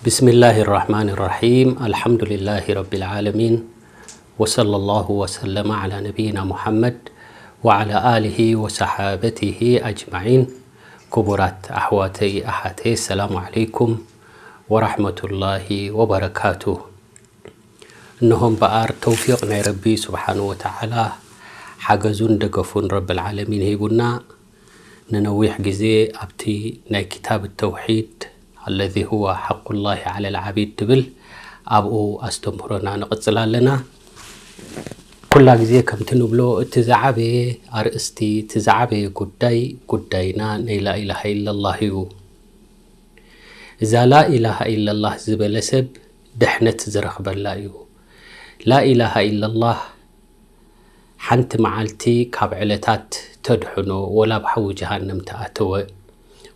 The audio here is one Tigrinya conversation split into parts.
بسم الله الرحمن الرحيم. الحمد لله رب العالمين. وصلى الله وسلم على نبينا محمد وعلى آله وصحابته أجمعين. ክቡራት ኣሕዋተይ ኣሓተይ፣ ሰላም ዓለይኩም ወራሕመቱላሂ ወበረካቱ። እነሆ እምበኣር ተውፊቕ ናይ ረቢ ስብሓን ወተዓላ፣ ሓገዙን ደገፉን ረብል ዓለሚን ሂቡና፣ ንነዊሕ ግዜ ኣብቲ ናይ ክታብ ተውሒድ፣ الذي هو حق الله على العبيد ትብል፣ ኣብኡ ኣስተምህሮና ንቕጽል ኣለና። ኩላ ግዜ ከምቲ ንብሎ፣ እቲ ዝዓበየ ኣርእስቲ፣ እቲ ዝዓበየ ጉዳይ፣ ጉዳይና ናይ ላኢላሃ ኢለላህ እዩ። እዛ ላኢላሃ ኢለላህ ዝበለ ሰብ ድሕነት ዝረኽበላ እዩ። ላኢላሃ ኢለላህ ሓንቲ መዓልቲ ካብ ዕለታት ተድሕኖ፣ ወላ ኣብ ሓዊ ጀሃነም ተኣተወ።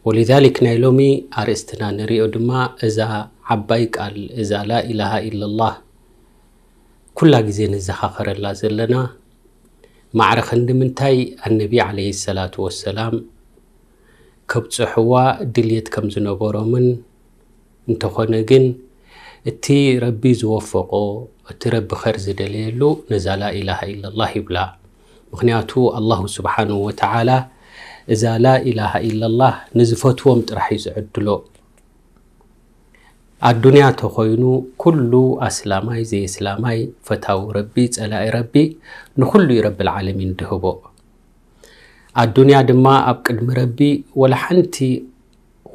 ወሊዛሊክ ናይ ሎሚ ኣርእስትና ንሪኦ ድማ እዛ ዓባይ ቃል፣ እዛ ላኢላሃ ኢለላህ ኩላ ግዜ ንዘኻኸረላ ዘለና፣ ማዕረ ክንዲ ምንታይ ኣነቢ ዓለይሂ ሰላቱ ወሰላም ከብጽሕዋ ድልየት ከም ዝነበሮምን፣ እንተኾነ ግን እቲ ረቢ ዝወፈቆ፣ እቲ ረቢ ኸር ዝደለየሉ ነዛ ላኢላሃ ኢለላህ ይብላ። ምኽንያቱ ኣላሁ ስብሓንሁ ወተዓላ እዛ ላኢላሃ ኢለላህ ንዝፈትዎም ጥራሕ እዩ ዝዕድሎ። ኣዱንያ ተኾይኑ ኩሉ ኣስላማይ ዘየስላማይ፣ ፈታዊ ረቢ ጸላኢ ረቢ፣ ንኹሉ እዩ ረብል ዓለሚን ድህቦ። ኣዱንያ ድማ ኣብ ቅድሚ ረቢ ወላ ሓንቲ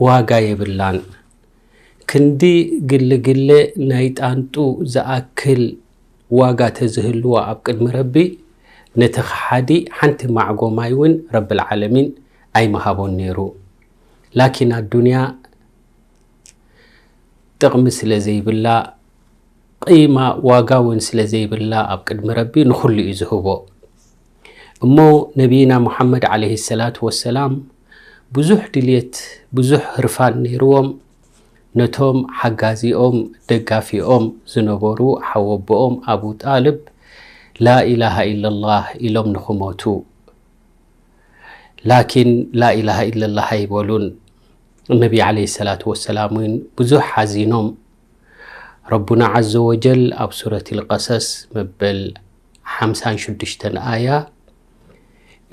ዋጋ የብላን። ክንዲ ግልግለ ናይ ጣንጡ ዝኣክል ዋጋ ተዝህልዋ ኣብ ቅድሚ ረቢ፣ ነቲ ከሓዲ ሓንቲ ማዕጎ ማይ እውን ረብል ዓለሚን ኣይምሃቦን ነይሩ። ላኪን ኣዱንያ ጥቕሚ ስለ ዘይብላ፣ ቂማ ዋጋ እውን ስለ ዘይብላ ኣብ ቅድሚ ረቢ ንኹሉ እዩ ዝህቦ። እሞ ነቢይና ሙሓመድ ዓለይሂ ሰላቱ ወሰላም ብዙሕ ድልየት፣ ብዙሕ ህርፋን ነይርዎም። ነቶም ሓጋዚኦም፣ ደጋፊኦም ዝነበሩ ሓወቦኦም ኣቡ ጣልብ ላኢላሃ ኢለላህ ኢሎም ንኽሞቱ፣ ላኪን ላኢላሃ ኢለላህ ኣይበሉን። ነቢ ዓለይሂ ሰላቱ ወሰላም እውን ብዙሕ ሓዚኖም። ረቡና ዓዘ ወጀል ኣብ ሱረት ልቀሰስ መበል ሓምሳን ሽዱሽተን ኣያ፣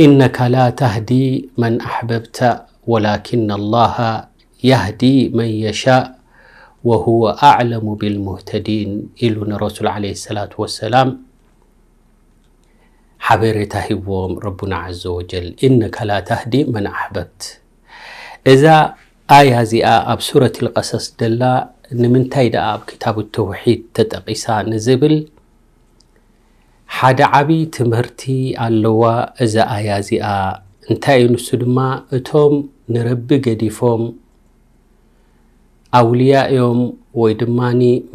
إنك لا تهدي من أحببت ولكن الله يهدي من يشاء وهو أعلم بالمهتدين ኢሉ ንረሱል ዓለይሂ ሰላቱ ወሰላም ሓበሬታ ሂብዎም ረቡና ዓዘ ወጀል፣ إنك لا تهدي من أحببت። እዛ ኣያ እዚኣ ኣብ ሱረት ልቀሰስ ደላ ንምንታይ ደኣ ኣብ ክታብ ተውሒድ ተጠቒሳ ንዝብል ሓደ ዓብዪ ትምህርቲ ኣለዋ እዛ ኣያ እዚኣ። እንታይ እዩ ንሱ ድማ? እቶም ንረቢ ገዲፎም ኣውልያ እዮም ወይ ድማ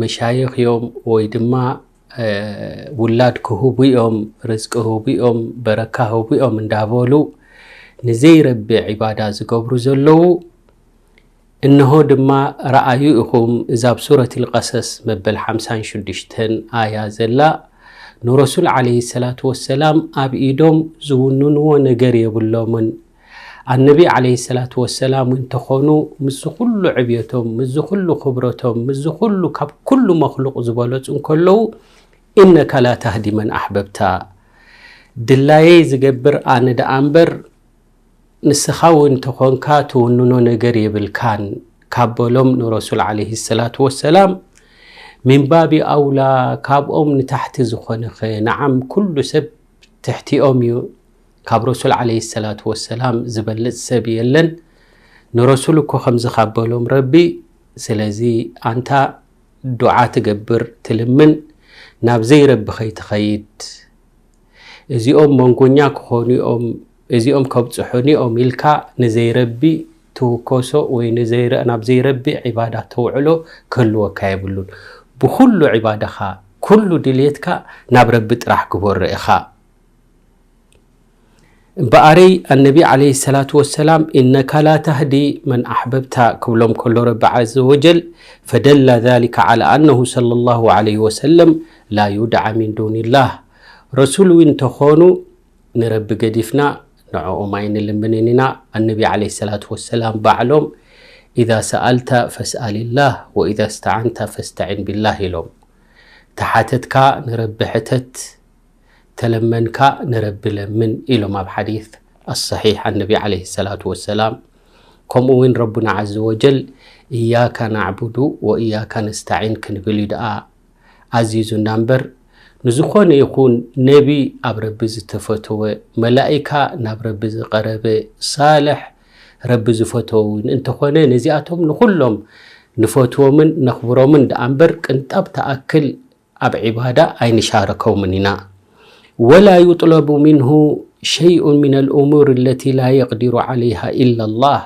መሻይኽ እዮም ወይ ድማ ውላድ ክህቡ እዮም፣ ርዝቂ ህቡ እዮም፣ በረካ ህቡ እዮም እንዳበሉ ንዘይረቢ ዒባዳ ዝገብሩ ዘለዉ፣ እንሆ ድማ ረኣዩ ኢኹም። እዛ ኣብ ሱረት ልቀሰስ መበል ሓምሳን ሽዱሽተን ኣያ ዘላ፣ ንረሱል ዓለይሂ ሰላቱ ወሰላም ኣብ ኢዶም ዝውንንዎ ነገር የብሎምን። ኣነቢ ዓለይሂ ሰላቱ ወሰላም እንተኾኑ፣ ምስዚ ኩሉ ዕብየቶም፣ ምስዚ ኩሉ ክብረቶም፣ ምስዚ ኩሉ ካብ ኩሉ መኽሉቕ ዝበለጹ እንከለዉ፣ إنك لا تهدي من أحببت፣ ድላየይ ዝገብር ኣነ ደኣ እምበር ንስኻ እውን እንተኾንካ ትውንኖ ነገር የብልካን ካብ በሎም ንረሱል ዓለይሂ ሰላቱ ወሰላም፣ ሚን ባቢ ኣውላ ካብኦም ንታሕቲ ዝኾነኸ፣ ነዓም ኩሉ ሰብ ትሕቲኦም እዩ፣ ካብ ረሱል ዓለይሂ ሰላቱ ወሰላም ዝበልጽ ሰብ የለን። ንረሱል እኮ ከምዚ ካብ በሎም ረቢ፣ ስለዚ ኣንታ ዱዓ ትገብር ትልምን፣ ናብ ዘይረቢ ከይትኸይድ። እዚኦም መንጎኛ ክኾኑ እዮም፣ እዚኦም ከብጽሑኒ እዮም ኢልካ ንዘይረቢ ትውከሶ ወይ ንዘይረ-፣ ናብ ዘይረቢ ዒባዳ ተውዕሎ ክህልወካ የብሉን። ብኹሉ ዒባዳኻ፣ ኩሉ ድልየትካ ናብ ረቢ ጥራሕ ግበሮ ኢኻ። እምበኣረይ ኣነቢ ዓለይሂ ሰላቱ ወሰላም፣ إنك لا تهدي من أحببت ክብሎም ከሎ ረቢ ዓዘ ወጀል፣ فدل ذلك على أنه صلى الله عليه وسلم لا يدعى من دون الله። ረሱል እውን እንተኾኑ ንረቢ ገዲፍና ንዕኦም ኣይንልምንን ኢና። ኣነቢ ዓለይሂ ሰላቱ ወሰላም ባዕሎም ኢዛ ሰኣልተ ፈስኣልላህ ወኢዛ ስተዓንተ ፈስተዒን ቢላህ ኢሎም። ተሓተትካ ንረቢ ሕተት፣ ተለመንካ ንረቢ ለምን ኢሎም ኣብ ሓዲስ ኣሰሒሕ ኣነቢ ዓለይሂ ሰላቱ ወሰላም። ከምኡ እውን ረቡና ዓዘ ወጀል እያካ ናዕቡዱ ወእያካ ነስተዒን ክንብል እዩ ደኣ ኣዚዙና እምበር፣ ንዝኾነ ይኹን ነቢ ኣብ ረቢ ዝተፈተወ፣ መላኢካ ናብ ረቢ ዝቐረበ፣ ሳልሕ ረቢ ዝፈተወ እውን እንተኾነ፣ ነዚኣቶም ንኹሎም ንፈትዎምን ነኽብሮምን ደኣ እምበር፣ ቅንጣብ ተኣክል ኣብ ዒባዳ ኣይንሻረኮምን ኢና። ወላ ዩጥለቡ ሚንሁ ሸይኡን ሚነል ኡሙር ለቲ ላ የቅዲሩ ዓለይሃ ኢላ ላህ።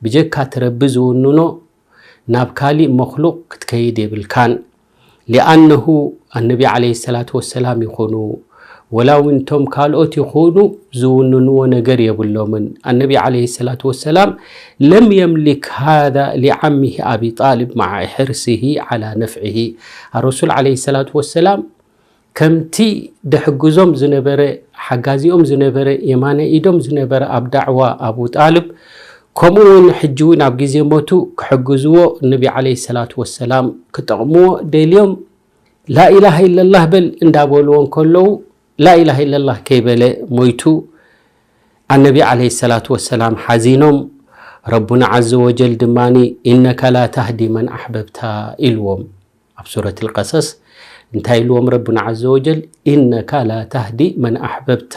ብጀካ እቲ ረቢ ዝውንኖ ናብ ካሊእ መክሉቅ ክትከይድ የብልካን። ሊኣነሁ ኣነቢ ዓለይሂ ሰላቱ ወሰላም ይኹኑ፣ ወላ እውን እቶም ካልኦት ይኹኑ ዝውንንዎ ነገር የብሎምን። ኣነቢ ዓለይሂ ሰላቱ ወሰላም ለም የምሊክ ሃዛ ሊዓሚሂ ኣቢ ጣልብ መዓ ሕርሲሂ ዓላ ነፍዒሂ። ኣረሱል ዓለይሂ ሰላቱ ወሰላም ከምቲ ደሕግዞም ዝነበረ፣ ሓጋዚኦም ዝነበረ፣ የማነ ኢዶም ዝነበረ ኣብ ዳዕዋ ኣቡ ጣልብ፣ ከምኡ እውን ሕጂ እውን ኣብ ግዜ ሞቱ ክሕግዝዎ፣ ነቢ ዓለይሂ ሰላቱ ወሰላም ክጠቕምዎ ደልዮም፣ ላኢላሃ ኢለላህ በል እንዳበልዎ እንከለዉ፣ ላኢላሃ ኢለላህ ከይበለ ሞይቱ። ኣነቢ ዓለይሂ ሰላቱ ወሰላም ሓዚኖም፣ ረቡና ዓዘ ወጀል ድማኒ፣ ኢነካ ላ ታህዲ መን ኣሕበብታ ኢልዎም። ኣብ ሱረት ልቀሰስ እንታይ ኢልዎም ረቡና ዓዘ ወጀል? ኢነካ ላ ታህዲ መን ኣሕበብታ።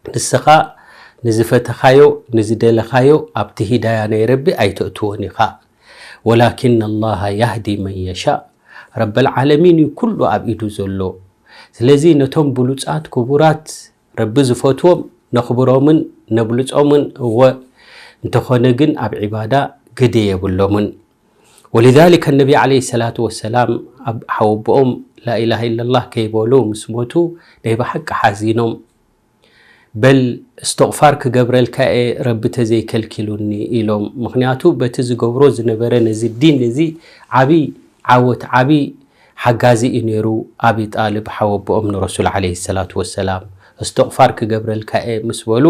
ንስኻ ንዝፈተኻዮ፣ ንዝደለኻዮ ኣብቲ ሂዳያ ናይ ረቢ ኣይተእትዎን ኢኻ። ወላኪን ኣላሃ ያህዲ መን የሻእ። ረበል ዓለሚን እዩ ኩሉ ኣብ ኢዱ ዘሎ። ስለዚ ነቶም ብሉጻት ክቡራት ረቢ ዝፈትዎም ነኽብሮምን ነብልጾምን እወ፣ እንተኾነ ግን ኣብ ዒባዳ ግደ የብሎምን። ወሊዛሊከ ነቢ ዓለይሂ ሰላቱ ወሰላም ኣብ ሓወቦኦም ላኢላሃ ኢለላህ ከይበሉ ምስ ሞቱ ናይ ብሓቂ ሓዚኖም። በል እስትቕፋር ክገብረልካ እየ ረቢ ተዘይከልኪሉኒ ኢሎም። ምኽንያቱ በቲ ዝገብሮ ዝነበረ ነዚ ዲን እዚ ዓቢ ዓወት ዓቢ ሓጋዚ እዩ ነይሩ ኣቢ ጣልብ ሓወቦኦም ንረሱል ዓለይሂ ሰላቱ ወሰላም። እስትቕፋር ክገብረልካ እየ ምስ በሉ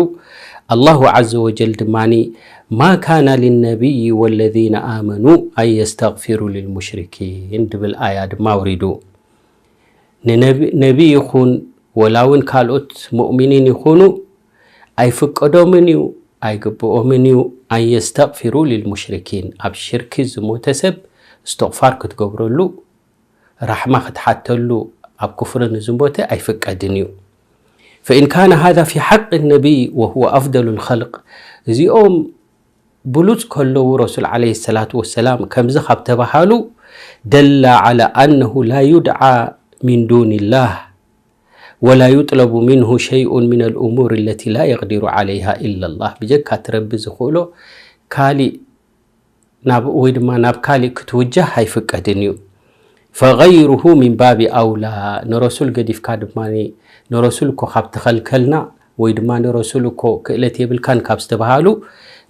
ኣላሁ ዓዘ ወጀል ድማኒ ማ ካነ ሊነቢይ ወለዚነ ኣመኑ ኣን የስተግፊሩ ሊልሙሽሪኪን ድብል ኣያ ድማ ኣውሪዱ። ንነቢ ነቢ ይኹን ወላ እውን ካልኦት ሙእሚኒን ይኹኑ ኣይፍቀዶምን እዩ ኣይግብኦምን እዩ ኣን የስተግፊሩ ሊልሙሽሪኪን። ኣብ ሽርኪ ዝሞተ ሰብ እስትቕፋር ክትገብረሉ ራሕማ ክትሓተሉ ኣብ ኩፍሪ ንዝሞተ ኣይፍቀድን እዩ። ፈኢን ካነ ሃዛ ፊ ሓቂ ነቢይ ወሁወ ኣፍደሉ ልኸልቅ እዚኦም ብሉጽ ከለዉ ረሱል ዓለይሂ ሰላቱ ወሰላም ከምዚ ካብ ተባሃሉ ደላ ዓላ ኣነሁ ላ ዩድዓ ሚን ዱኒላህ ወላ ዩጥለቡ ሚንሁ ሸይኡን ሚነል ኡሙር ለቲ ላ የቅዲሩ ዓለይሃ ኢለላህ። ብጀካ እቲ ረቢ ዝኽእሎ ካሊእ ናብ ወይ ድማ ናብ ካሊእ ክትውጃህ ኣይፍቀድን እዩ። ፈገይሩሁ ሚን ባቢ ኣውላ። ንረሱል ገዲፍካ ድማ ንረሱል እኮ ካብ ተኸልከልና ወይ ድማ ንረሱል እኮ ክእለት የብልካን ካብ ዝተባሃሉ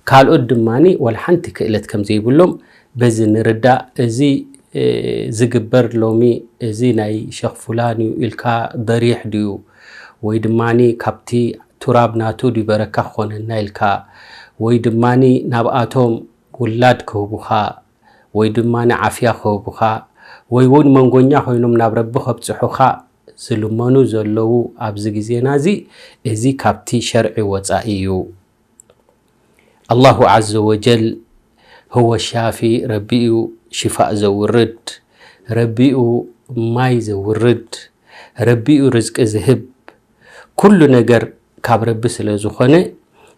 ካልኦት ድማ ዋላ ሓንቲ ክእለት ከም ዘይብሎም በዚ ንርዳእ። እዚ ዝግበር ሎሚ እዚ ናይ ሸኽ ፉላን እዩ ኢልካ በሪሕ ድዩ ወይ ድማ ካብቲ ቱራብ ናቱ ድዩ በረካ ክኾነና ኢልካ ወይ ድማ ናብኣቶም ውላድ ክህቡኻ ወይ ድማ ዓፍያ ክህቡኻ ወይ እውን መንጎኛ ኮይኖም ናብ ረቢ ከብፅሑኻ ዝልመኑ ዘለዉ ኣብዚ ግዜና እዚ፣ እዚ ካብቲ ሸርዒ ወፃኢ እዩ። ኣላሁ ዓዘ ወጀል ህወ ሻፊ፣ ረቢ እዩ ሽፋእ ዘውርድ፣ ረቢ እዩ ማይ ዘውርድ፣ ረቢ እዩ ርዝቂ ዝህብ። ኩሉ ነገር ካብ ረቢ ስለ ዝኾነ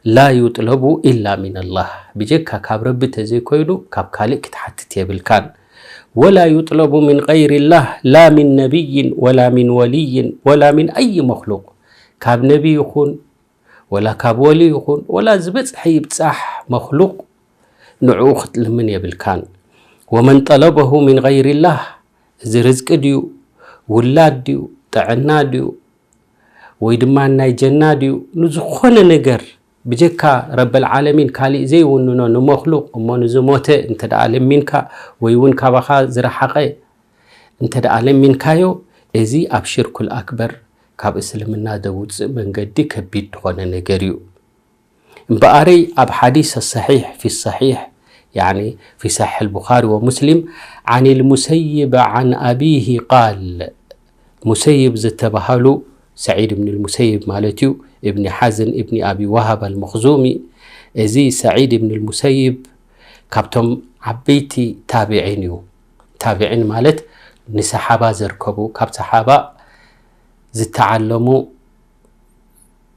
ላ ዩጥለቡ ኢላ ሚነላህ፣ ብጀካ ካብ ረቢ ተዘይኮይኑ ካብ ካልእ ክትሓትት የብልካን። ወላ ዩጥለቡ ሚን ገይሪላህ ላ ሚን ነቢይን ወላ ሚን ወልይን ወላ ሚን ኣይ መክሉቅ፣ ካብ ነቢ ይኹን ወላ ካብ ወሊ ይኹን ወላ ዝበፅሐ ይብፃሕ መክሉቅ ንዕኡ ክትልምን የብልካን። ወመን ጠለበሁ ሚን ገይሪላህ፣ እዚ ርዝቂ ድዩ ውላድ ድዩ ጥዕና ድዩ ወይ ድማ ናይ ጀና ድዩ ንዝኾነ ነገር ብጀካ ረበል ዓለሚን ካሊእ ዘይውንኖ ንመክሉቅ እሞ ንዝሞተ እንተ ደኣ ለሚንካ ወይ እውን ካባኻ ዝረሓቐ እንተ ደኣ ለሚንካዮ፣ እዚ ኣብ ሽርኩል ኣክበር ካብ እስልምና ዘውፅእ መንገዲ ከቢድ ዝኾነ ነገር እዩ። እምበኣረይ ኣብ ሓዲስ ሰሒሕ ፊ ሰሒሕ يعني في صحيح البخاري ومسلم عن المسيب عن أبيه قال، ሙሰይብ ዝተባሃሉ፣ ሰዒድ እብን ልሙሰይብ ማለት እዩ፣ እብኒ ሓዝን እብኒ ኣቢ ዋሃብ ኣልመኽዙሚ። እዚ ሰዒድ እብን ልሙሰይብ ካብቶም ዓበይቲ ታቢዒን እዩ። ታቢዒን ማለት ንሰሓባ ዘርከቡ፣ ካብ ሰሓባ ዝተዓለሙ፣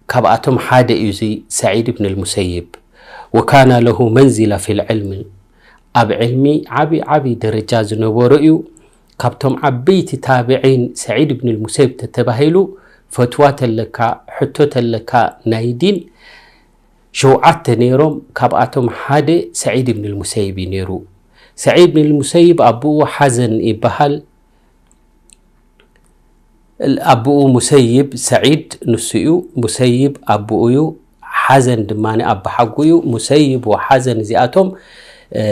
ካብኣቶም ሓደ እዩ እዚ ሰዒድ እብን ልሙሰይብ። وكان له منزلة في العلم، ኣብ ዕልሚ ዓቢ ዓቢ ደረጃ ዝነበሮ እዩ። ካብቶም ዓበይቲ ታብዒን ሰዒድ እብን ልሙሰይብ ተተባሂሉ፣ ፈትዋ ተለካ፣ ሕቶ ተለካ፣ ናይ ዲን ሸውዓተ ነይሮም። ካብኣቶም ሓደ ሰዒድ እብን ልሙሰይብ እዩ ነይሩ። ሰዒድ እብን ልሙሰይብ ኣቦኡ ሓዘን ይበሃል። ኣቦኡ ሙሰይብ፣ ሰዒድ ንሱ እዩ። ሙሰይብ ኣቦኡ እዩ። ሓዘን ድማ ኣቦሓጉ እዩ። ሙሰይብ ወሓዘን እዚኣቶም፣ እ፣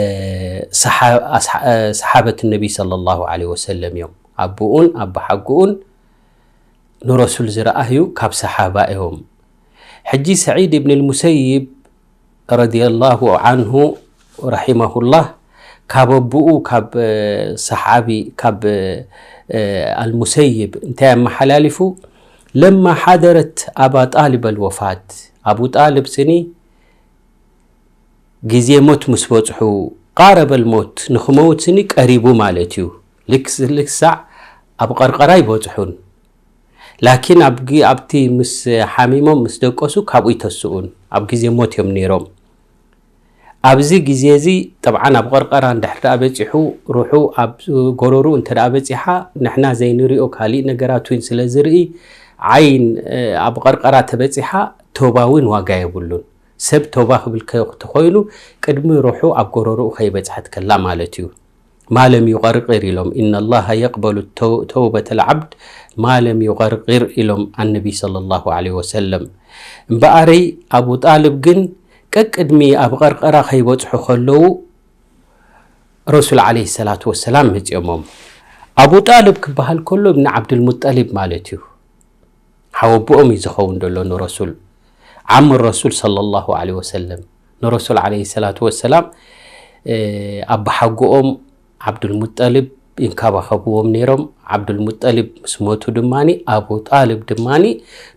ሰሓ-፣ ኣስሓ-፣ እ፣ ሰሓበት ነቢ ሰለላሁ ዐለይሂ ወሰለም እዮም። ኣቦኡን ኣቦሓጉኡን ንረሱል ዝረኣዩ ካብ ሰሓባ እዮም። ሕጂ ሰዒድ እብን ልሙሰይብ ረዲየላሁ ዐንሁ ረሒመሁላህ ካብ ኣቦኡ፣ ካብ፣ እ፣ ሰሓቢ፣ ካብ፣ እ፣ ኣልሙሰይብ እንታይ ኣመሓላሊፉ? ለማ ሓደረት ኣባ ጣልብ ኣልወፋት፣ ኣቡ ጣልብ ስኒ ግዜ ሞት ምስ በጽሑ፣ ቃረበ ልሞት፣ ንኽመውት ስኒ ቀሪቡ ማለት እዩ። ልክ-፣ ልክሳዕ ኣብ ቐርቐራ ኣይበጽሑን። ላኪን ኣብ ግ-፣ ኣብቲ ምስ ሓሚሞም ምስ ደቀሱ ካብኡ ይተስኡን፣ ኣብ ግዜ ሞት እዮም ነይሮም። ኣብዚ ግዜ እዚ ጠብዓን ኣብ ቐርቐራ እንድሕር ደኣ በጺሑ፣ ሩሑ ኣብ ጎረሩ እንተ ደኣ በጺሓ፣ ንሕና ዘይንሪኦ ካሊእ ነገራት እውን ስለ ዝርኢ፣ ዓይን፣ እ፣ ኣብ ቐርቐራ ተበጺሓ፣ ቶባ እውን ዋጋ የብሉን። ሰብ ቶባ ክብል ከ-፣ ተኾይኑ፣ ቅድሚ ሩሑ ኣብ ጎረርኡ ከይበጽሐት ከላ ማለት እዩ። ማ ለም ዩቐርቅር ኢሎም፣ ኢነ ላሃ የቅበሉ ተው-፣ ተውበተ ልዓብድ ማ ለም ዩቐርቅር ኢሎም ኣነቢ ሰለላሁ ዐለይሂ ወሰለም። እምበኣረይ ኣቡ ጣልብ ግን ቀቅድሚ ኣብ ቐርቐራ ከይበጽሑ ከለዉ ረሱል ዐለይሂ ሰላቱ ወሰላም መጺኦሞም። ኣቡ ጣልብ ክበሃል ከሎ እብኒ ዓብዱልሙጠሊብ ማለት እዩ። ሓወቦኦም እዩ ዝኸውን ዘሎ ንረሱል። ዓም ረሱል ሰለላሁ ዐለይሂ ወሰለም። ንረሱል ዐለይሂ ሰላቱ ወሰላም፣ እ፣ ኣቦሓጎኦም ዓብዱልሙጠሊብ ይንከባኸብዎም ነይሮም። ዓብዱልሙጠሊብ ምስ ሞቱ ድማኒ፣ ኣቡ ጣልብ ድማኒ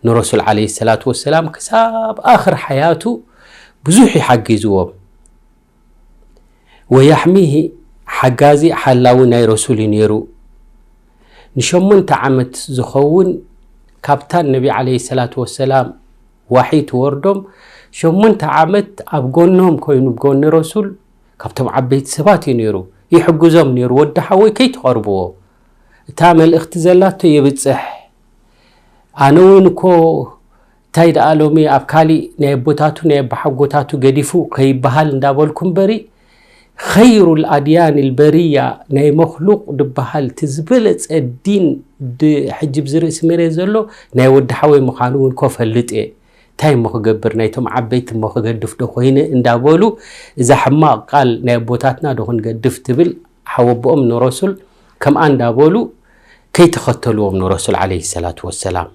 ንረሱል ዐለይሂ ሰላቱ ወሰላም ክሳብ ኣኽር ሓያቱ ብዙሕ ይሓጊዝዎም። ወያሕሚሂ፣ ሓጋዚ ሓላዊ ናይ ረሱል እዩ ነይሩ። ንሸሞንተ ዓመት ዝኸውን ካብታ ነቢ ዐለይሂ ሰላቱ ወሰላም ዋሒ ትወርዶም፣ ሸሞንተ ዓመት ኣብ ጎኖም ኮይኑ፣ ብጎኒ ረሱል፣ ካብቶም ዓበይቲ ሰባት እዩ ነይሩ። ይሕግዞም ነይሩ። "ወዲ ሓወይ ከይትቐርብዎ፣ እታ መልእኽቲ ዘላቶ የብጽሕ። ኣነ እውን እኮ እንታይ ደኣ ሎሚ ኣብ ካሊእ ናይ ኣቦታቱ ናይ ኣቦሓጎታቱ ገዲፉ ከይበሃል እንዳበልኩ እምበሪ፣ ኸይሩል ኣድያን ልበርያ ናይ መኽሉቕ ድበሃል እቲ ዝበለጸ ዲን ድ-፣ ሕጂ ብዚ ርእሲ መሬት ዘሎ ናይ ወዲ ሓወይ ምዃኑ እውን ኮ ፈልጥ እየ። እንታይ እሞ ክገብር፣ ናይቶም ዓበይቲ እሞ ክገድፍ ዶ ኮይነ?" እንዳበሉ እዛ ሕማቕ ቃል ናይ ኣቦታትና ዶ ክንገድፍ ትብል ሓወቦኦም ንረሱል ከምኣ እንዳበሉ ከይተኸተልዎም ንረሱል ዐለይሂ ሰላቱ ወሰላም።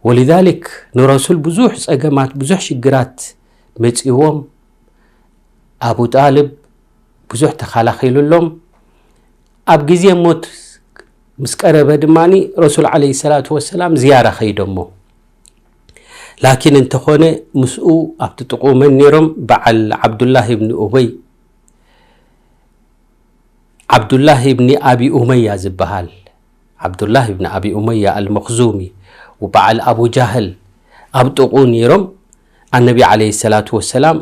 ወሊዛሊክ ንረሱል ብዙሕ ጸገማት፣ ብዙሕ ሽግራት መጺዎም፣ ኣቡ ጣልብ ብዙሕ ተኸላኺሉሎም። ኣብ ግዜ ሞት ምስ ቀረበ ድማኒ ረሱል ዐለይሂ ሰላቱ ወሰላም ዝያራ ከይዶሞ። ላኪን እንተኾነ ምስኡ ኣብቲ ጥቕኡ መን ነይሮም? በዓል ዓብዱላህ ኢብኒ ኡበይ፣ ዓብዱላህ ኢብኒ ኣቢ ኡመያ ዝበሃል፣ ዓብዱላህ ኢብኒ ኣቢ ኡመያ ኣልመኽዙሚ ወበዓል ኣቡ ጃህል ኣብ ጥቕኡ ነይሮም። ኣነቢ ዐለይሂ ሰላቱ ወሰላም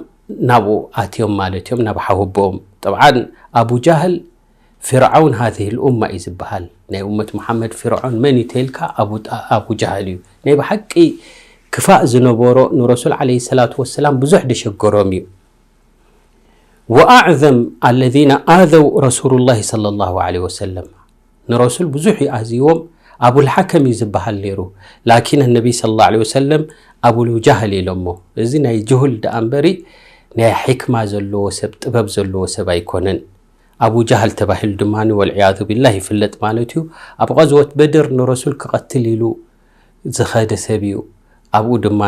ናብኡ ኣትዮም ማለት እዮም፣ ናብ ሓወቦኦም። ጠብዓን ኣቡ ጃህል ፊርዓውን ሃዚሂል ኡማ እዩ ዝበሃል። ናይ ኡመት መሓመድ ፊርዖን መን እዩ ተይልካ፣ ኣቡ ጣ-፣ ኣቡ ጃህል እዩ። ናይ ብሓቂ ክፋእ ዝነበሮ፣ ንረሱል ዐለይሂ ሰላቱ ወሰላም ብዙሕ ደሸገሮም እዩ። ወኣዕዘም ኣለዚነ ኣዘው ረሱሉላሂ ሰለላሁ ዐለይሂ ወሰለም፣ ንረሱል ብዙሕ እዩ ኣዝይዎም። ኣቡልሓከም እዩ ዝበሃል ነይሩ። ላኪን ነቢ ሰለላሁ ዐለይሂ ወሰለም ኣቡል ጃህል ኢሎሞ። እዚ ናይ ጅሁል ደኣ እምበሪ ናይ ሕክማ ዘለዎ ሰብ፣ ጥበብ ዘለዎ ሰብ ኣይኮነን። ኣቡ ጃህል ተባሂሉ ድማ ወልዕያዙ ቢላህ ይፍለጥ ማለት እዩ። ኣብ ቐዝወት በድር ንረሱል ክቐትል ኢሉ ዝኸደ ሰብ እዩ። ኣብኡ ድማ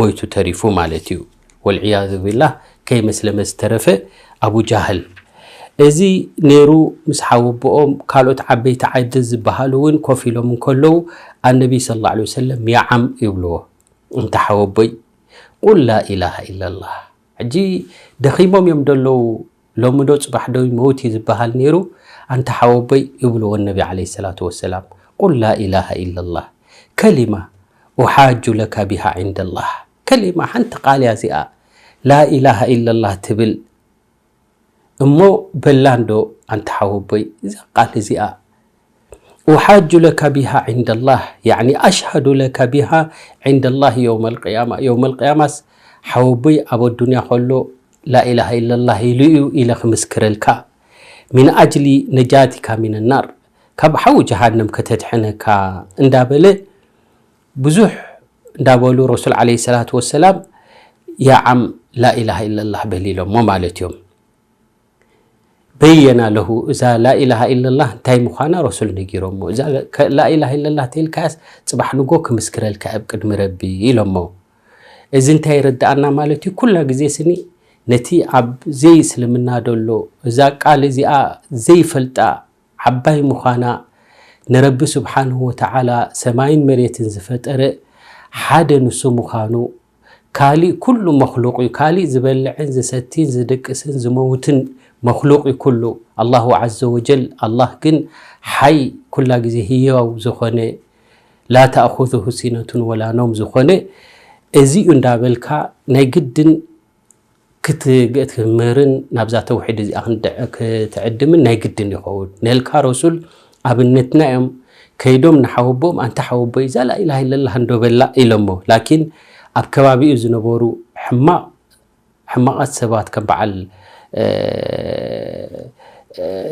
ሞይቱ ተሪፉ ማለት እዩ። ወልዕያዙ ቢላህ ከይመስለመ ዝተረፈ ኣቡ ጃህል። እዚ ነይሩ ምስ ሓወቦኦም። ካልኦት ዓበይቲ ዓዲ ዝበሃሉ እውን ኮፍ ኢሎም እንከለዉ ኣነቢ ሰለላሁ ዐለይሂ ወሰለም ያዓም ይብልዎ። እንተ ሓወቦይ ቁል ላኢላሃ ኢለላህ። ሕጂ ደኺሞም እዮም ደለዉ። ሎሚ ዶ ጽባሕ ዶ ይመውት እዩ ዝበሃል ነይሩ። ኣንታ ሓወቦይ ይብልዎ ነቢ ዓለይሂ ሰላቱ ወሰላም ቁል ላኢላሃ ኢለላህ ከሊማ ኡሓጁ ለካ ቢሃ ዒንደላህ። ከሊማ ሓንቲ ቃል እያ እዚኣ ላኢላሃ ኢለላህ ትብል። እሞ በላ እንዶ ኣንታ ሓወቦይ እዛ ቃል እዚኣ ኡሓጁ ለካ ቢሃ ዒንደላህ፣ ያዕኒ ኣሽሃዱ ለካ ቢሃ ዒንደላህ የውመል ቅያማ። የውመል ቅያማስ ሓወቦይ ኣብ ኣዱንያ ከሎ ላኢላሃ ኢለላህ ኢሉ እዩ ኢለ ክምስክረልካ። ሚን ኣጅሊ ነጃቲካ ሚን ናር፣ ካብ ሓዊ ጀሃነም ከተድሕነካ እንዳበለ ብዙሕ እንዳበሉ ረሱል ዓለይሂ ሰላቱ ወሰላም ያዓም ላኢላሃ ኢለላህ በል ኢሎሞ ማለት እዮም። በየና ለሁ እዛ ላኢላሃ ኢለላህ እንታይ ምዃና ረሱል ነጊሮሞ። እዛ ከ-፣ ላኢላሃ ኢለላህ ተይልካያስ ጽባሕ ንጎ ክምስክረልካ ኣብ ቅድሚ ረቢ ኢሎሞ። እዚ እንታይ ይርድኣና ማለት እዩ? ኩላ ግዜ ስኒ ነቲ ኣብ ዘይእስልምና ደሎ እዛ ቃል እዚኣ ዘይፈልጣ ዓባይ ምዃና፣ ንረቢ ስብሓንሁ ወተዓላ ሰማይን መሬትን ዝፈጠረ ሓደ ንሱ ምዃኑ፣ ካሊእ ኩሉ መኽሉቕ እዩ። ካሊእ ዝበልዕን ዝሰቲን ዝድቅስን ዝመውትን መኽሉቕ እዩ ኩሉ። ኣላሁ ዓዘ ወጀል፣ ኣላህ ግን ሓይ፣ ኩላ ግዜ ህያው ዝኾነ፣ ላ ተእኹዙሁ ሲነቱን ወላ ነውም ዝኾነ፣ እዚኡ እንዳበልካ ናይ ግድን ክትግ-፣ ክትምህርን ናብዛ ተውሒድ እዚኣ ክንድዕ-፣ ክትዕድምን ናይ ግድን ይኸውን። ነልካ ረሱል ኣብነትና እዮም። ከይዶም ንሓወቦም ኣንታ ሓወቦይ እዛ ላኢላሃ ኢለላህ እንዶ በላ ኢሎሞ። ላኪን ኣብ ከባቢኡ ዝነበሩ ሕማቕ፣ ሕማቓት ሰባት ከም በዓል፣ እ፣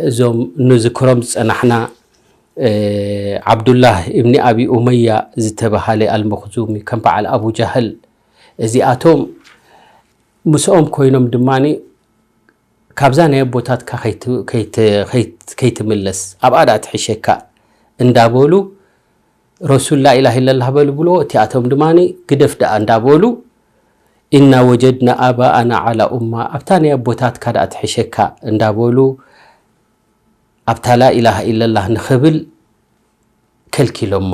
እዞም ንዝክሮም ዝጸናሕና፣ እ፣ ዓብዱላህ እብኒ ኣቢ ኡመያ ዝተባሃለ ኣልመኽዙሚ፣ ከም በዓል ኣቡ ጃህል፣ እዚኣቶም ምስኦም ኮይኖም ድማኒ ካብዛ ናይ ኣቦታትካ ከይት-፣ ከይት-፣ ከይት-፣ ከይትምለስ ኣብኣ ደኣ ትሕሸካ እንዳበሉ ረሱል ላኢላሃ ኢለላህ በሉ ብሎ፣ እቲኣቶም ድማኒ ግደፍ ደኣ እንዳበሉ ኢና ወጀድና ኣባኣና ዓላ ኡማ፣ ኣብታ ናይ ኣቦታትካ ደኣ ትሕሸካ እንዳበሉ ኣብታ ላኢላሃ ኢለላህ ንኽብል ከልኪሎሞ።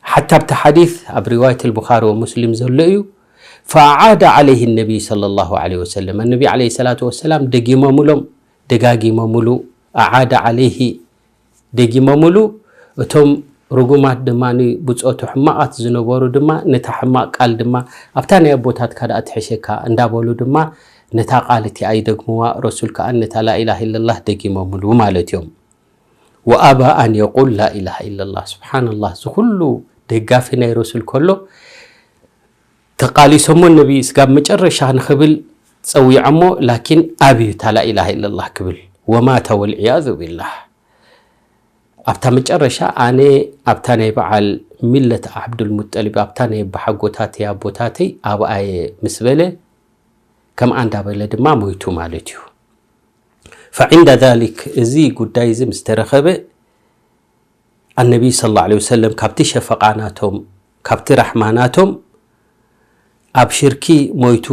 ሓታ ኣብቲ ሓዲስ ኣብ ሪዋየት ኣልቡኻሪ ወሙስሊም ዘሎ እዩ። ፈኣዓደ ዓለይህ ነቢይ ሰለላሁ ዐለይሂ ወሰለም፣ ኣነቢ ዐለይሂ ሰላቱ ወሰላም ደጊሞምሎም፣ ደጋጊሞምሉ። ኣዓደ ዓለይሂ፣ ደጊሞምሉ። እቶም ርጉማት ድማ ብጾቱ ሕማቓት ዝነበሩ ድማ ነታ ሕማቕ ቃል ድማ ኣብታ ናይ ኣቦታትካ ደኣ ትሕሸካ እንዳበሉ ድማ ነታ ቃል እቲኣ ይደግምዋ። ረሱል ከኣ ነታ ላኢላሃ ኢለላህ ደጊሞምሉ ማለት እዮም። ወኣባ ኣን የቁል ላኢላሃ ኢለላህ። ስብሓንላህ፣ እዚ ኩሉ ደጋፊ ናይ ረሱል ከሎ ተቃሊሶሞ ነቢ ስጋብ መጨረሻ ንኽብል ጸዊዖሞ፣ ላኪን ኣብዩ እታ ላኢላሃ ኢለላህ ክብል ወማተ ወልዕያዙ ቢላህ። ኣብታ መጨረሻ ኣነ ኣብታ ናይ በዓል ሚለት ዓብዱልሙጠሊብ፣ ኣብታ ናይ በሓጎታተይ ኣቦታተይ ኣብኣየ ምስ በለ፣ ከምኣ እንዳበለ ድማ ሞይቱ ማለት እዩ። ፈዕንደ ዛሊክ፣ እዚ ጉዳይ እዚ ምስ ተረኸበ፣ ኣነቢ ሰለላሁ ዐለይሂ ወሰለም ካብቲ ሸፈቓ ናቶም፣ ካብቲ ራሕማ ናቶም ኣብ ሽርኪ ሞይቱ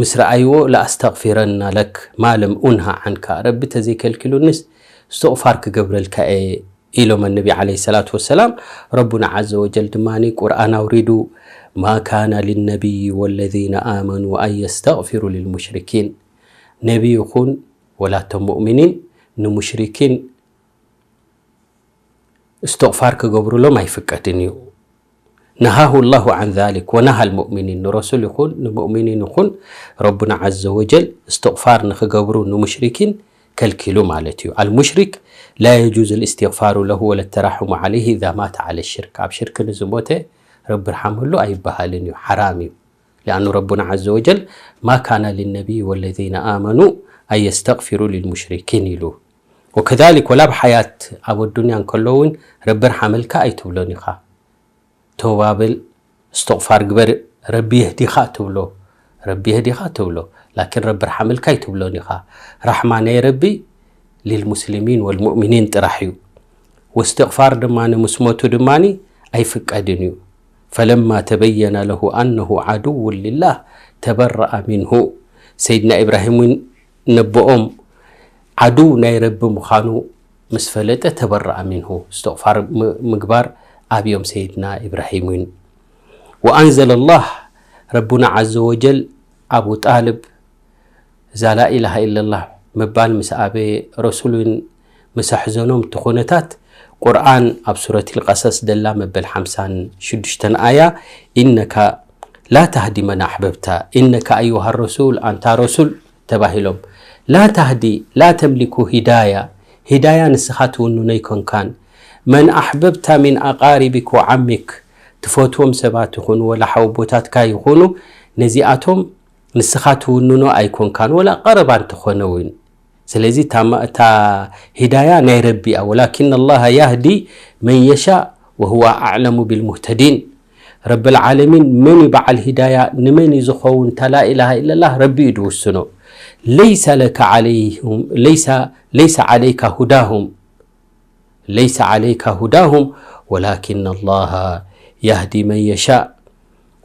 ምስ ረኣይዎ፣ ለኣስተግፊረና ለክ ማ ለም ኡንሃ ዓንካ፣ ረቢ ተዘይከልኪሉንስ እስትቕፋር ክገብረልካ እየ ኢሎም ኣነቢ ዐለይሂ ሰላቱ ወሰላም። ረቡና ዐዘ ወጀል ድማ ቁርኣን ኣውሪዱ፣ ማ ካነ ሊነቢይ ወለዚነ ኣመኑ ኣን የስተግፊሩ ሊልሙሽሪኪን፣ ነቢ ይኹን ወላቶም ሙእሚኒን ንሙሽሪኪን እስትቕፋር ክገብሩሎም ኣይፍቀድን እዩ። ነሃሁ ላሁ ዓን ዛሊክ ወነሃ ልሙእሚኒን፣ ንረሱል ይኹን ንሙእሚኒን ይኹን ረቡና ዐዘ ወጀል እስትቕፋር ንኽገብሩ ንሙሽሪኪን ከልኪሉ ማለት እዩ። ኣልሙሽሪክ ላ የጁዝ ልእስትግፋሩ ለሁ ወለተራሕሙ ዓለይህ ኢዛ ማተ ዓለ ሽርክ፣ ኣብ ሽርክ ንዝሞተ ረቢ ርሓመሉ ኣይበሃልን እዩ፣ ሓራም እዩ። ሊኣኑ ረቡና ዐዘ ወጀል ማ ካነ ሊነቢይ ወለዚነ ኣመኑ ኣን የስተግፊሩ ሊልሙሽሪኪን ኢሉ። ወከዛሊክ ወላ ኣብ ሓያት ኣብ ኣዱንያ እንከሎ እውን ረቢ ርሓመልካ ኣይትብሎን ኢኻ። ተውባ በል፣ እስትቕፋር ግበር፣ ረቢ የህዲኻ ትብሎ፣ ረቢ የህዲኻ ትብሎ፣ ላኪን ረቢ ርሓመልካ ኣይትብሎን ኢኻ። ራሕማ ናይ ረቢ ሊልሙስሊሚን ወልሙእሚኒን ጥራሕ እዩ። ወስትቕፋር ድማ ንምስሞቱ ድማ ኣይፍቀድን እዩ። ፈለማ ተበየነ ለሁ ኣነሁ ዓድውን ሊላህ ተበረአ ሚንሁ። ሰይድና ኢብራሂም እውን ነቦኦም ዓድው ናይ ረቢ ምዃኑ ምስ ፈለጠ ተበረኣ ሚንሁ፣ እስትቕፋር ም- ምግባር ኣብዮም ሰይድና ኢብራሂም እውን። ወኣንዘለ ላህ፣ ረቡና ዓዘ ወጀል ኣቡ ጣልብ እዛ ላኢላሃ ኢለላህ ምባል ምስ ኣበየ፣ ረሱል እውን ምስ ኣሕዘኖም እቲ ኩነታት፣ ቁርኣን ኣብ ሱረት ልቀሰስ ደላ መበል ሓምሳን ሽዱሽተን ኣያ፣ ኢነካ ላ ታህዲ መን ኣሕበብታ፣ ኢነካ ኣዩሃ ረሱል፣ ኣንታ ረሱል ተባሂሎም፣ ላ ታህዲ ላ ተምሊኩ ሂዳያ፣ ሂዳያ ንስኻ ትውንኖ ኣይኮንካን፣ መን ኣሕበብታ ሚን ኣቃሪቢክ ወዓሚክ፣ ትፈትዎም ሰባት ይኹኑ ወላ ሓወቦታትካ ይኹኑ፣ ነዚኣቶም ንስኻ ትውንኖ ኣይኮንካን፣ ወላ ቀረባ እንተኾነ እውን። ስለዚ እታ ማ- እታ ሂዳያ ናይ ረቢ እያ። ወላኪን ኣላህ ያህዲ መን የሻእ ወሁወ ኣዕለሙ ቢልሙህተዲን። ረብል ዓለሚን መን እዩ በዓል ሂዳያ፣ ንመን እዩ ዝኸውን? እታ ላኢላሃ ኢለላህ ረቢ እዩ ዝውስኖ። ለይሰ ለከ ዓለይሁም ለይሰ ለይሰ ዓለይካ ሁዳሁም ለይሰ ዓለይካ ሁዳሁም ወላኪን ኣላህ ያህዲ መን የሻእ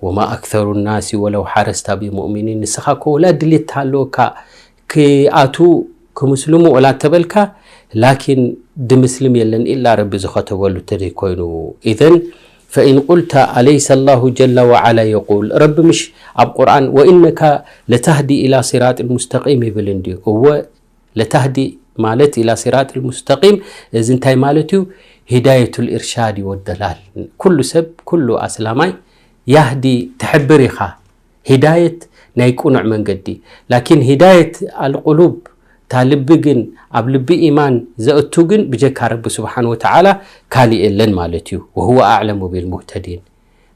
ወማ ኣክሰሩ ናሲ ወለው ሓረስታ ብሙእሚኒን። ንስኻ እኮ ወላ ድሌት ተሃለወካ ክኣቱ ክምስልሙ ወላ ተበልካ፣ ላኪን ድምስልም የለን ኢላ ረቢ ዝኸተበሉ ተደይ ኮይኑ። ኢዘን ፈኢን ቁልተ ኣለይሰ ላሁ ጀለ ወዓላ የቁል፣ ረቢ ምሽ ኣብ ቁርኣን ወኢነካ ለታህዲ ኢላ ሲራጥ ሙስተቂም ይብል እንድዩ። እወ ለታህዲ ማለት ኢላ ሲራጥ ሙስተቂም፣ እዚ እንታይ ማለት እዩ? ሂዳየቱል ኢርሻድ ወደላል። ኩሉ ሰብ፣ ኩሉ ኣስላማይ ያህዲ ትሕብር ኢኻ። ሂዳየት ናይ ቁኑዕ መንገዲ። ላኪን ሂዳየት ኣልቁሉብ፣ እታ ልቢ ግን፣ ኣብ ልቢ ኢማን ዘእቱ ግን ብጀካ ረቢ ስብሓን ወተዓላ ካሊእ የለን ማለት እዩ። ወሁወ ኣዕለሙ ቢልሙህተዲን።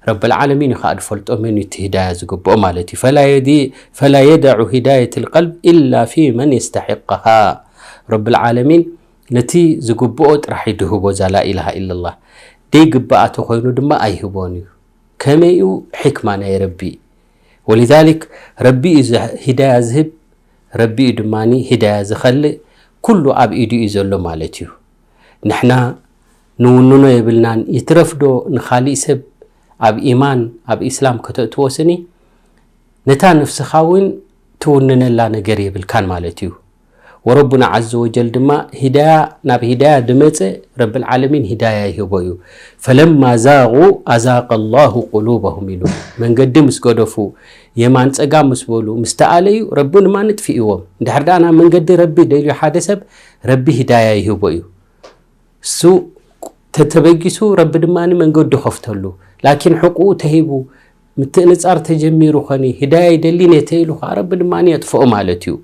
ረብል ዓለሚን እዩ ከዓ ዝፈልጦ መን እዩ እቲ ሂዳያ ዝግብኦ ማለት እዩ። ፈላ የዲ-፣ ፈላ የደዑ ሂዳየት ልቀልብ ኢላ ፊ መን የስተሒቅሃ። ረብል ዓለሚን ነቲ ዝግብኦ ጥራሕ እዩ ድህቦ እዛ ላኢላሃ ኢለላህ። ደይግብኣ ተኮይኑ ድማ ኣይህቦን እዩ። ከመይ እዩ? ሕክማ ናይ ረቢ። ወሊዛሊክ ረቢ እዩ ዝ-፣ ሂዳያ ዝህብ፣ ረቢ እዩ ድማ ሂዳያ ዝኸልእ። ኩሉ ኣብ ኢዱ እዩ ዘሎ ማለት እዩ። ንሕና ንውንኖ የብልናን። ይትረፍዶ ንኻሊእ ሰብ ኣብ ኢማን ኣብ ኢስላም ከተእትዎ ስኒ፣ ነታ ነፍስኻ እውን ትውንነላ ነገር የብልካን ማለት እዩ። ወረቡና ዓዘ ወጀል ድማ ሂዳያ፣ ናብ ሂዳያ ድመፀ ረብል ዓለሚን ሂዳያ ይህቦ እዩ። ፈለማ ዛጉ ኣዛቀ ላሁ ቁሉበሁም ኢሉ። መንገዲ ምስ ገደፉ፣ የማን ፀጋም ምስ በሉ፣ ምስ ተኣለዩ፣ ረቢ ድማ ንጥፊእዎም። እንድሕር ደኣ ናብ መንገዲ ረቢ ደልዩ ሓደ ሰብ፣ ረቢ ሂዳያ ይህቦ እዩ። እሱ ተተበጊሱ ረቢ ድማ መንገዱ ከፍተሉ። ላኪን ሕቁኡ ተሂቡ ምትእንጻር ተጀሚሩ ኾኒ ሂዳያ ይደሊ ነተ ኢሉ ኸዓ ረቢ ድማ የጥፍኦ ማለት እዩ።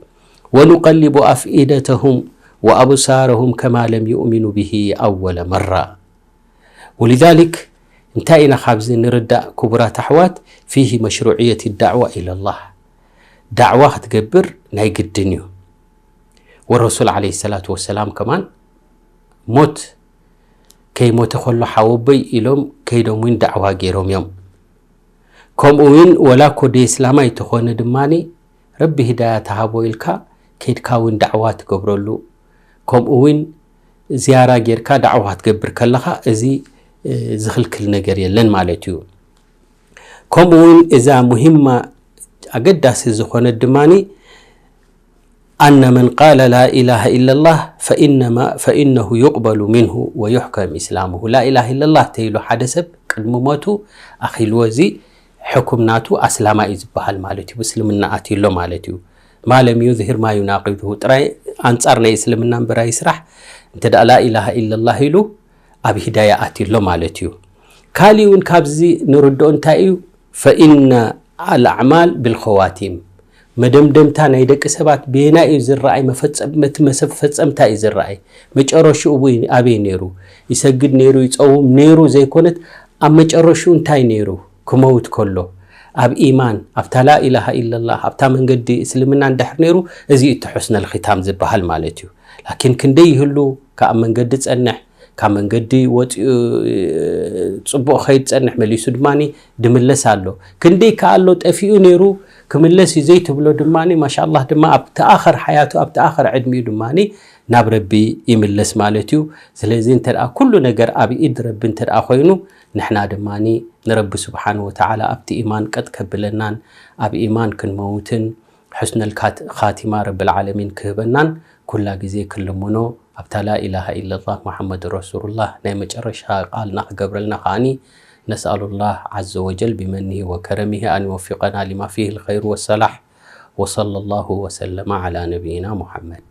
ወኑቀሊቡ ኣፍኢደተሁም ወኣብሳረሁም ከማ ለም ዩእሚኑ ብሂ ኣወለ መራ። ወሊዛሊክ እንታይ ኢና ካብዚ ንርዳእ ክቡራት ኣሕዋት? ፊሂ መሽሩዕየት ዳዕዋ ኢለላህ። ዳዕዋ ክትገብር ናይ ግድን እዩ። ወረሱል ዓለይሂ ሰላቱ ወሰላም ከማን ሞት ከይሞተ ከሎ ሓወቦይ ኢሎም ከይዶም እውን ዳዕዋ ገይሮም እዮም። ከምኡ እውን ወላ እኮ ደይ እስላማይ ተኾነ ድማኒ ረቢ ሂዳያ ተሃቦ ኢልካ ከይድካ እውን ዳዕዋ ትገብረሉ። ከምኡ እውን ዝያራ ጌርካ ዳዕዋ ክትገብር ከለኻ እዚ ዝኽልክል ነገር የለን ማለት እዩ። ከምኡ እውን እዛ ሙሂማ ኣገዳሲ ዝኾነት ድማኒ ኣነ መን ቃለ ላ ኢላሃ ኢለላህ ፈኢነሁ ዩቅበሉ ሚንሁ ወዩሕከም ኢስላሙሁ። ላኢላሃ ኢለላህ ተይሉ ሓደ ሰብ ቅድሚ ሞቱ ኣኺልዎ እዚ ሕኩም ናቱ ኣስላማ እዩ ዝበሃል ማለት እዩ። ብእስልምና ኣትዩ ኣሎ ማለት እዩ። ማ ለም ዩዝሂር ማ ዩናቂዱሁ፣ ጥራይ ኣንጻር ናይ እስልምና እምበር ኣይስራሕ። እንተ ደኣ ላኢላሃ ኢለላህ ኢሉ ኣብ ሂዳያ ኣትዩ ኣሎ ማለት እዩ። ካሊእ እውን ካብዚ ንርድኦ እንታይ እዩ? ፈኢነ ኣልኣዕማል ብልኸዋቲም፣ መደምደምታ ናይ ደቂ ሰባት ቤና እዩ ዝረኣይ፣ መፈጸም-፣ መቲ መሰብ ፈጸምታ እዩ ዝረኣይ። መጨረሽኡ እውን ኣበይ ነይሩ? ይሰግድ ነይሩ፣ ይጸውም ነይሩ ዘይኮነት፣ ኣብ መጨረሽኡ እንታይ ነይሩ? ክመውት ከሎ ኣብ ኢማን፣ ኣብታ ላኢላሃ ኢለላህ፣ ኣብታ መንገዲ እስልምና እንድሕር ነይሩ፣ እዚ እዩ እቲ ሑስነል ኺታም ዝበሃል ማለት እዩ። ላኪን ክንደይ ይህሉ ካብ መንገዲ ጸንሕ፣ ካብ መንገዲ ወፂኡ፣ ጽቡቕ ኸይድ ጸንሕ፣ መሊሱ ድማኒ ድምለስ ኣሎ። ክንደይ ከኣ ኣሎ ጠፊኡ ነይሩ፣ ክምለስ እዩ ዘይትብሎ ድማኒ፣ ማሻኣላህ ድማ ኣብቲ ኣኸር ሓያቱ፣ ኣብቲ ኣኸር ዕድሚኡ ድማኒ ናብ ረቢ ይምለስ ማለት እዩ። ስለዚ እንተ ደኣ ኩሉ ነገር ኣብ ኢድ ረቢ እንተ ደኣ ኮይኑ፣ ንሕና ድማኒ ንረቢ ስብሓን ወተዓላ ኣብቲ ኢማን ቀጥ ከብለናን ኣብ ኢማን ክንመውትን ሕስነል ካት- ኻቲማ ረብል ዓለሚን ክህበናን ኩላ ግዜ ክንልምኖ ኣብታ ላኢላሃ ኢለላህ ሙሐመድ ረሱሉላህ ናይ መጨረሻ ቃልና ክገብረልና ከዓኒ ነስኣሉላህ ዐዘ ወጀል ቢመኒሂ ወከረሚሂ ኣን ይወፊቀና ሊማ ፊሂ ልኸይሩ ወሰላሕ። ወሰለላሁ ወሰለመ ዐላ ነቢይና ሙሐመድ።